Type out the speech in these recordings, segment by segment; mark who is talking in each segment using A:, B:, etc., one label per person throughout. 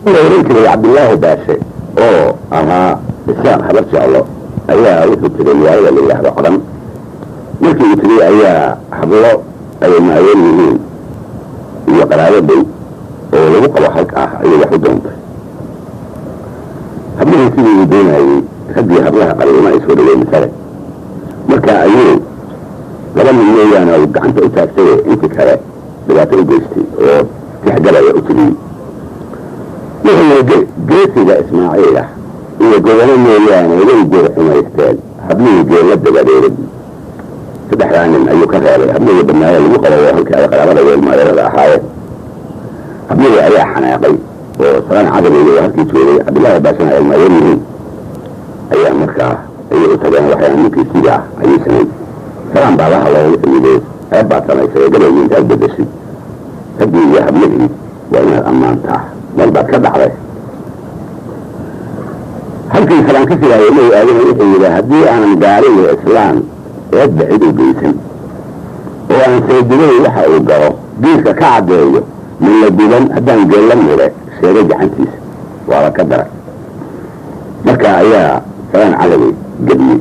A: La ohan jiray Cabdillaahi Baashe oo ahaa Isaaq Habar Jeclo ayaa wuxuu tegay magaalada la yidhaahdo Cadan. Markii uu tegey ayaa hablo ay maayeen yihiin iyo qaraabo dhow oo lagu qabo halka ah ayuu wax u doontay. Hablihii sidii uu doonayey raggii hablaha qabay uma ay soo dhaweyn sare. Marka ayuu laba nin mooyaane uu gacanta u taagtaye intii kale dhibaato u geystay oo tixgalaya u tiriyey. Wuxuu yidhi, geesiga Ismaaciil ah iyo godano mooyaane way goor xumaysteen hablihii geella dabadeerad. Saddexdaa nin ayuu ka reebay hablihii badnaaye lagu qabayo halkii ay qaraabada weelmaadeerada ahaayeen. Hablihii ayaa xanaaqay oo Salaan Cadabiga oo halkii joogay Cabdillaahi Baashana ay ilmaayeen yihiin ayaa markaa ayay u tageen. Waxay ninkii sidaa ayuu samay. Salaan baa la hadlay, wuxuu yidhi, ceeb baad samaysay ee gabaygi intaad bedeshay raggii iyo hablihii waa inaad ammaantaa, meel baad ka dhacday. Halkii Salaan ka filaayay inuu aadana wuxuu yidhi, haddii aanan gaali iyo islaan eedba cid u geysan oo aan seedigay waxa uu galo geeska ka caddeeyo min la gudan, haddaan geella mire sheegay gacantiisa waaba ka daray. Marka ayaa Salaan Calawi gebiyey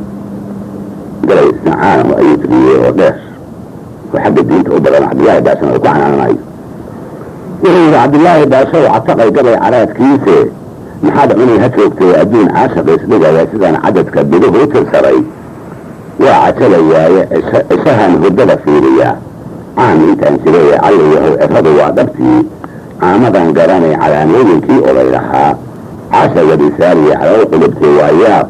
A: galay isnacaano ayuu tiriyey oo dheer oo xagga diinta u badan, Cabdillaahi Baashana uu ku canaananayo. Wuxuu yidhi, Cabdillaahi Baashow cataqay gabay caraadkiise, maxaad cunay ha joogtay adduun caashaqiis dhigaya, sidaan cadadka biduhu u tirsaday waa cajalayaaye, cishahan hurdada fiiriyaa caam intaan jiray calliyahow ciradu waa dhabtii caamadan garanay calaamooyinkii oday lahaa caasha wadisaariya calool qulubtay waa yaab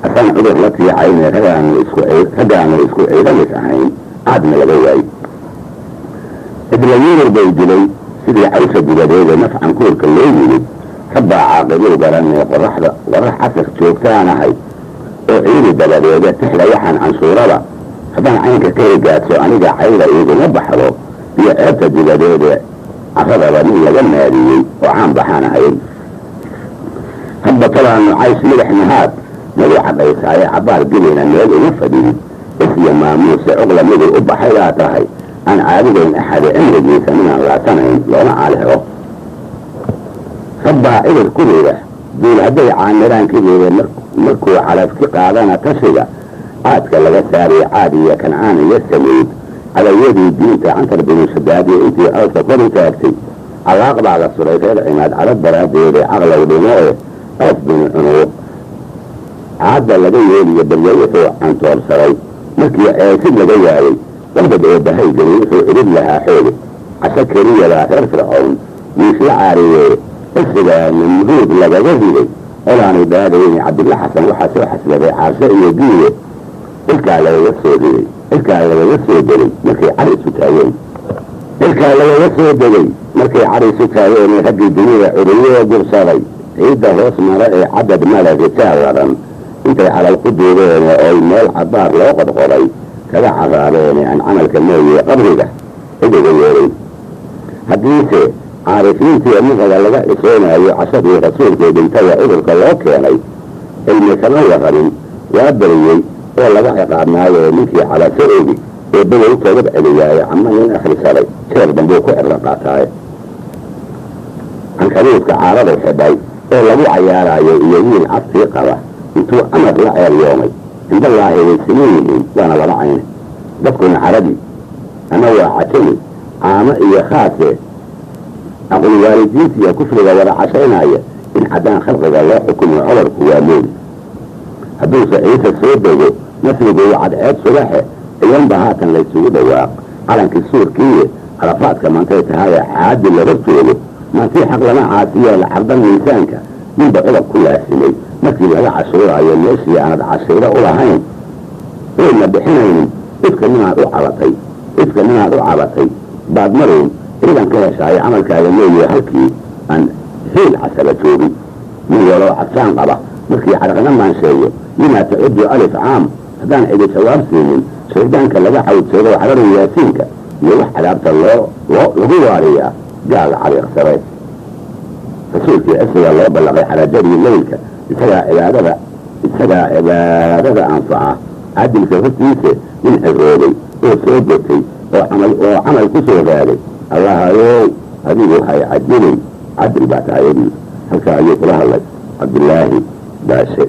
A: asaan cudur la tiicayne raggaanu isku ciidamis ahayn caadna laga waayo. Cidla yurar bay dilay sidii cawsha dibadeeda nafcan kuurka loo yimid rabbaa caaqibuu garanee, qoraxda qorax casar joogtaanahay oo ciidi dabadeeda tixda waxaan canshuurada haddaan caynka ka higaadso aniga cayda iiguma baxdo iyo ceebta dibadeede, carradaba nin laga naadiyey oo caan baxaan ahayn. Hadba talaanu cays madax nahaad nagu cadhaysaaye cabbaar gelina meel uma fadhiid isyo maamuuse cuqla miduu u baxay baa tahay aan caadigayn axade cimrigiisa minaan laasanayn looma caali helo. Rabbaa cidur ku rida duul hadday caamiraan kigeeda markuu calafki qaadana tashiga caadka laga saariyo Caad iyo Kancaan iyo Samuud cadawyadii diinta Cantar binu Shadaadiyo intii cawska kor u taagtay calaaq baa la suray reer Cimaad carab daraaddeeda caqlow dhimo e Coof binu Cunuuq caadda laga yeeliyo baryo wuxuu cantoorsaday markii ceesid laga waayey wardad ee bahaygeli wuxuu cidhid lahaa xooge casho keliyabaa reer Fircown wiisla caariyee cisigaa Namruud lagaga riday olaanay dhaadayni. Cabdilla Xasan waxaa soo xasladay Caarshe iyo Giiye cirkaa lagaga soo riday, cirkaa lagaga soo degay markay cari isu taageen, cirkaa lagaga soo degay markay cari isu taageen raggii dunida curiyee gursaday ciidda hoos mara ee cadad male rijaal ladan intay calal ku duubeen ooy meel cabaar loo qodqoday kaga caraabeene aan camalka mooye qabriga cid uga yeeray. Haddiise caarifiintii muqaga laga cisoonayo cashadii rasuulkii dhintaya cudurka loo keenay cilmi kama warramin waa beriyey oo laga ciqaabnaayo ninkii calasho ogi ee badow toobad celiyaaye ama nin akhrisaday jeer dambuu ku cibro qaataaye. Cankabuudka caaradu xidhay oo lagu cayaaraayo iyo wiil caftii qaba intuu amar la ceeryoomay cindallaahi way siman yihiin waana laba cayne. Dadkuna carabi ama waa cajami caamo iyo khaase aqli waalidiinta iyo kufriga wada cashaynaya in caddaan khalqiga loo xukumo codorku waa moodi. Hadduuse Ciise soo dego nasrigu waa cadceed subaxe ciyanba haatan laysugu dhawaaq calankii suurkiiye carafaadka maantay tahaye caadi la hor joogo maantii xaq lama caasiyo la carda miisaanka ninba cudab ku laasimay markii laga cashuuraayo meeshii aanad cashiiro u lahayn wayna bixinaynin ifka ninaad u cabatay, ifka ninaad u cabatay baad marown ciidan ka heshaayo camalkaaga mooye halkii aan heel casaba joogin nin waloo casaan qaba markii caraqna maansheeyo limaa tacudu alif caam haddaan cidi jawaab siinin shaydaanka laga cawdsado cararu yaasiinka iyo wax cadaabta loo loo lagu waariyaa gaal cariiqsaday. Rasuulkii cisiga loo ballaqay xarajadii leylka isagaa cibaadada isagaa cibaadada anfaca caadilka hortiisa nin ciroobay oo soo gotay oo camal oo camal ku soo raaday. Allahayow adigu hay cadilay cadil baa tahay. Halkaa ayuu kula hadlay Cabdilaahi Baashe.